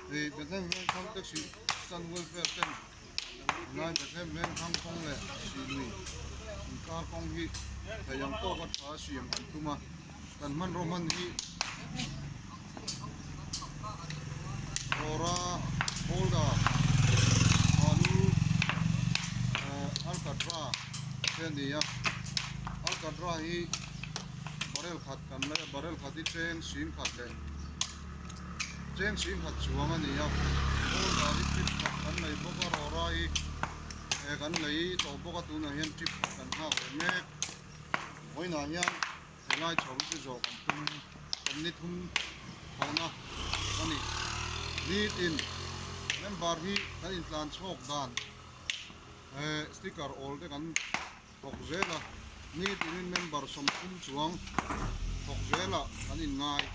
Hei Bethlehem Vengthlang taxi stand welfare ten tunlai Bethlehem Vengthlang kawng leh Sihnui inkar kawng hi thei ang tawka tha siam an tum a, kan hmanraw hman hi Rawra Holder Balu Alcatra te a ni a, Alcatra hi barrel khat kan lei a, barrel khat hi cheng sing khat leh cheng sing khat chuang a ni a, Holder hi trip khat kan lei bawk a, Rawra hi kan lei tawh bawk a, tunah hian trip khat kan nghak leh mek, vawiinah hian. Helai chho hi chu zawh kan tum kan ni thum thawhna a ni. Nitin member hi kan intlan chhawk dan eh sticker awl te kan thawk zel a, nitinin member 30 chuang thawk zelah kan inngai.